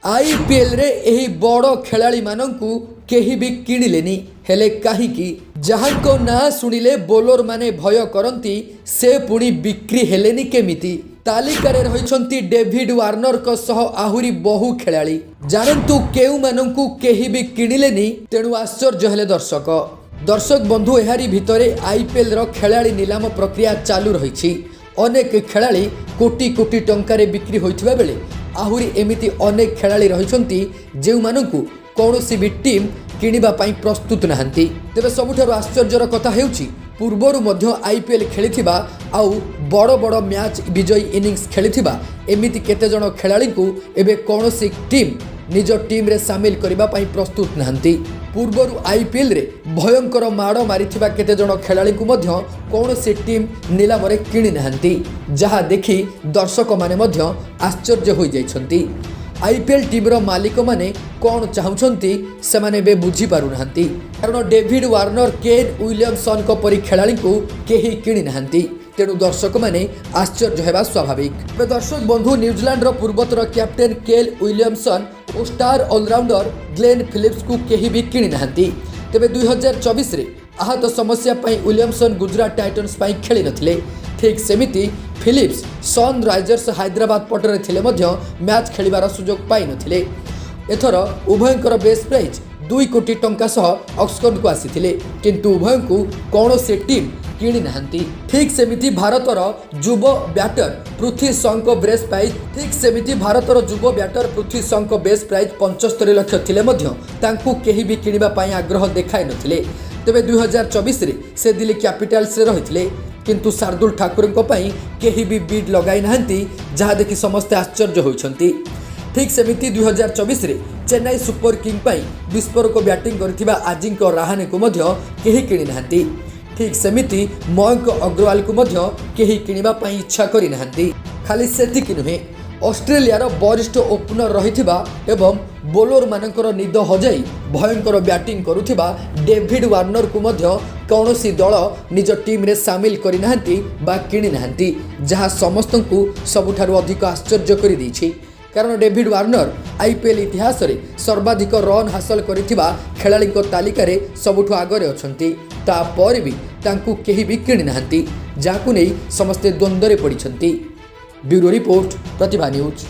ଆଇପିଏଲ୍ରେ ଏହି ବଡ଼ ଖେଳାଳିମାନଙ୍କୁ କେହି ବି କିଣିଲେନି, ହେଲେ କାହିଁକି? ଯାହାଙ୍କ ନାଁ ଶୁଣିଲେ ବୋଲରମାନେ ଭୟ କରନ୍ତି, ସେ ପୁଣି ବିକ୍ରି ହେଲେନି କେମିତି? ତାଲିକାରେ ରହିଛନ୍ତି ଡେଭିଡ୍ ୱାର୍ଣ୍ଣରଙ୍କ ସହ ଆହୁରି ବହୁ ଖେଳାଳି। ଜାଣନ୍ତୁ କେଉଁମାନଙ୍କୁ କେହି ବି କିଣିଲେନି, ତେଣୁ ଆଶ୍ଚର୍ଯ୍ୟ ହେଲେ ଦର୍ଶକ। ଦର୍ଶକ ବନ୍ଧୁ, ଏହାରି ଭିତରେ ଆଇପିଏଲ୍ର ଖେଳାଳି ନିଲାମ ପ୍ରକ୍ରିୟା ଚାଲୁ ରହିଛି। ଅନେକ ଖେଳାଳି କୋଟି କୋଟି ଟଙ୍କାରେ ବିକ୍ରି ହୋଇଥିବା ବେଳେ ଆହୁରି ଏମିତି ଅନେକ ଖେଳାଳି ରହିଛନ୍ତି, ଯେଉଁମାନଙ୍କୁ କୌଣସି ବି ଟିମ୍ କିଣିବା ପାଇଁ ପ୍ରସ୍ତୁତ ନାହାନ୍ତି। ତେବେ ସବୁଠାରୁ ଆଶ୍ଚର୍ଯ୍ୟର କଥା ହେଉଛି, ପୂର୍ବରୁ ମଧ୍ୟ ଆଇପିଏଲ୍ ଖେଳିଥିବା ଆଉ ବଡ଼ ବଡ଼ ମ୍ୟାଚ୍ ବିଜୟୀ ଇନିଂସ ଖେଳିଥିବା ଏମିତି କେତେଜଣ ଖେଳାଳିଙ୍କୁ ଏବେ କୌଣସି ଟିମ୍ ନିଜ ଟିମ୍ରେ ସାମିଲ କରିବା ପାଇଁ ପ୍ରସ୍ତୁତ ନାହାନ୍ତି। ପୂର୍ବରୁ ଆଇପିଏଲ୍ରେ ଭୟଙ୍କର ମାଡ଼ ମାରିଥିବା କେତେଜଣ ଖେଳାଳିଙ୍କୁ ମଧ୍ୟ କୌଣସି ଟିମ୍ ନିଲାମରେ କିଣି ନାହାନ୍ତି, ଯାହା ଦେଖି ଦର୍ଶକମାନେ ମଧ୍ୟ ଆଶ୍ଚର୍ଯ୍ୟ ହୋଇଯାଇଛନ୍ତି। ଆଇପିଏଲ୍ ଟିମ୍ର ମାଲିକମାନେ କ'ଣ ଚାହୁଁଛନ୍ତି, ସେମାନେ ଏବେ ବୁଝିପାରୁନାହାନ୍ତି। କାରଣ ଡେଭିଡ୍ ୱାର୍ଣ୍ଣର, କେନ୍ ୱିଲିୟମସନଙ୍କ ପରି ଖେଳାଳିଙ୍କୁ କେହି କିଣି ନାହାନ୍ତି। ତେଣୁ ଦର୍ଶକମାନେ ଆଶ୍ଚର୍ଯ୍ୟ ହେବା ସ୍ୱାଭାବିକ। ଏବେ ଦର୍ଶକ ବନ୍ଧୁ, ନ୍ୟୁଜିଲାଣ୍ଡର ପୂର୍ବତନ କ୍ୟାପ୍ଟେନ୍ କେନ୍ ୱିଲିୟମସନ୍ ଓ ଷ୍ଟାର ଅଲରାଉଣ୍ଡର ଗ୍ଲେନ୍ ଫିଲିପ୍ସକୁ କେହି ବି କିଣି ନାହାନ୍ତି। ତେବେ 2024ରେ ଆହତ ସମସ୍ୟା ପାଇଁ ୱିଲିୟମସନ୍ ଗୁଜରାଟ ଟାଇଟନ୍ସ ପାଇଁ ଖେଳି ନଥିଲେ। ଠିକ୍ ସେମିତି ଫିଲିପ୍ସ ସନ୍ ରାଇଜର୍ସ ହାଇଦ୍ରାବାଦ ପଟରେ ଥିଲେ ମଧ୍ୟ ମ୍ୟାଚ୍ ଖେଳିବାର ସୁଯୋଗ ପାଇନଥିଲେ। ଏଥର ଉଭୟଙ୍କର ବେସ୍ ପ୍ରାଇଜ୍ 2 କୋଟି ଟଙ୍କା ସହ ଅକ୍ସନକୁ ଆସିଥିଲେ, କିନ୍ତୁ ଉଭୟଙ୍କୁ କୌଣସି ଟିମ୍ କିଣି ନାହାନ୍ତି। ଠିକ୍ ସେମିତି ଭାରତର ଯୁବ ବ୍ୟାଟର ପୃଥ୍ୱୀ ଶଙ୍କ ବେସ୍ ପ୍ରାଇଜ୍ ଠିକ୍ ସେମିତି ଭାରତର ଯୁବ ବ୍ୟାଟର ପୃଥ୍ୱୀ ଶଙ୍କ ବେସ୍ ପ୍ରାଇଜ୍ 75 ଲକ୍ଷ ଥିଲେ ମଧ୍ୟ ତାଙ୍କୁ କେହି ବି କିଣିବା ପାଇଁ ଆଗ୍ରହ ଦେଖାଇ ନଥିଲେ। ତେବେ 2024ରେ ସେ ଦିଲ୍ଲୀ କ୍ୟାପିଟାଲ୍ସରେ ରହିଥିଲେ, କିନ୍ତୁ ଶାର୍ଦୁଲ ଠାକୁରଙ୍କ ପାଇଁ କେହି ବି ବିଡ୍ ଲଗାଇ ନାହାନ୍ତି, ଯାହା ଦେଖି ସମସ୍ତେ ଆଶ୍ଚର୍ଯ୍ୟ ହୋଇଛନ୍ତି। ଠିକ୍ ସେମିତି 2024ରେ ଚେନ୍ନାଇ ସୁପର କିଙ୍ଗ ପାଇଁ ବିସ୍ଫୋରକ ବ୍ୟାଟିଂ କରିଥିବା ଆଜିଙ୍କ ରାହାନେକୁ ମଧ୍ୟ କେହି କିଣି ନାହାନ୍ତି। ଠିକ୍ ସେମିତି ମୟଙ୍କ ଅଗ୍ରୱାଲକୁ ମଧ୍ୟ କେହି କିଣିବା ପାଇଁ ଇଚ୍ଛା କରିନାହାନ୍ତି। ଖାଲି ସେତିକି ନୁହେଁ, ଅଷ୍ଟ୍ରେଲିଆର ବରିଷ୍ଠ ଓପନର ରହିଥିବା ଏବଂ ବୋଲରମାନଙ୍କର ନିଦ ହଜାଇ ଭୟଙ୍କର ବ୍ୟାଟିଂ କରୁଥିବା ଡେଭିଡ୍ ୱାର୍ଣ୍ଣରକୁ ମଧ୍ୟ କୌଣସି ଦଳ ନିଜ ଟିମ୍ରେ ସାମିଲ କରିନାହାନ୍ତି ବା କିଣି ନାହାନ୍ତି, ଯାହା ସମସ୍ତଙ୍କୁ ସବୁଠାରୁ ଅଧିକ ଆଶ୍ଚର୍ଯ୍ୟ କରିଦେଇଛି। କାରଣ ଡେଭିଡ୍ ୱାର୍ଣ୍ଣର ଆଇପିଏଲ୍ ଇତିହାସରେ ସର୍ବାଧିକ ରନ୍ ହାସଲ କରିଥିବା ଖେଳାଳିଙ୍କ ତାଲିକାରେ ସବୁଠୁ ଆଗରେ ଅଛନ୍ତି। ତାପରେ ବି ତାଙ୍କୁ କେହି ବି କିଣି ନାହାନ୍ତି, ଯାହାକୁ ନେଇ ସମସ୍ତେ ଦ୍ୱନ୍ଦ୍ୱରେ ପଡ଼ିଛନ୍ତି। ବ୍ୟୁରୋ ରିପୋର୍ଟ, ପ୍ରତିଭା ନ୍ୟୁଜ୍।